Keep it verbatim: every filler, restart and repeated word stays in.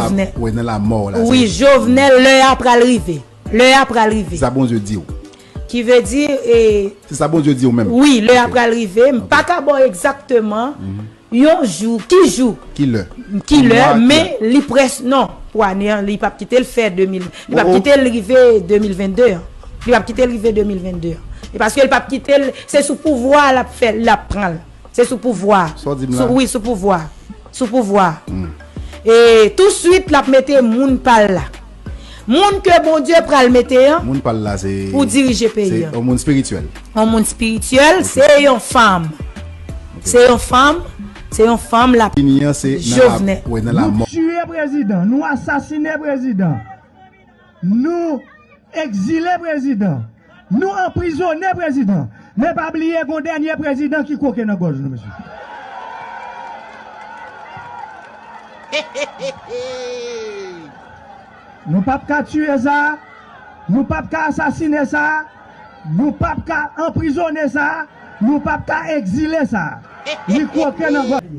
Jovenel. Wi, nan lamò la. Wi, Jovenel, lè a pral rive. Lè a pral rive. Se sa Bondye di w. Ki vle di, e, se sa Bondye di w menm. Wi, lè a pral rive. M pa ka ba w egzakteman yon jou, ki jou, ki lè, ki lè, men li près, non, pou ane an, li p ap kite l fè de mil, li p ap kite l rive de mil vennde an. Li p ap kite l rive de mil vennde an. E paske li p ap kite l, se sou pouvwa l ap fè, l ap pran l. Se sou pouvwa. Sa w di m la? Sou, wi, sou pouvwa. Sou pouvwa. E touswit, l ap mete moun pa l la. Moun ke Bondye pral mete an, moun pa l la, se, pou dirije peyi an. Se yon moun espirityèl. Yon moun espirityèl, se yon fanm. Se yon fanm, se yon fanm la. Fini an, se nan la, Jovenel. Wi, nan lamò. Nou tiye prezidan, nou asasinen prezidan. Nou egzile prezidan. Nou anprizonnen prezidan. Men pa bliye gon dènye prezidan ki kwoke nan gòj nou, mesye. Nou p ap ka tiye sa. Nou p ap ka asasinen sa. Nou p ap ka anprizonnen sa. Nou p ap ka egzile sa. Li kwoke nan gòj.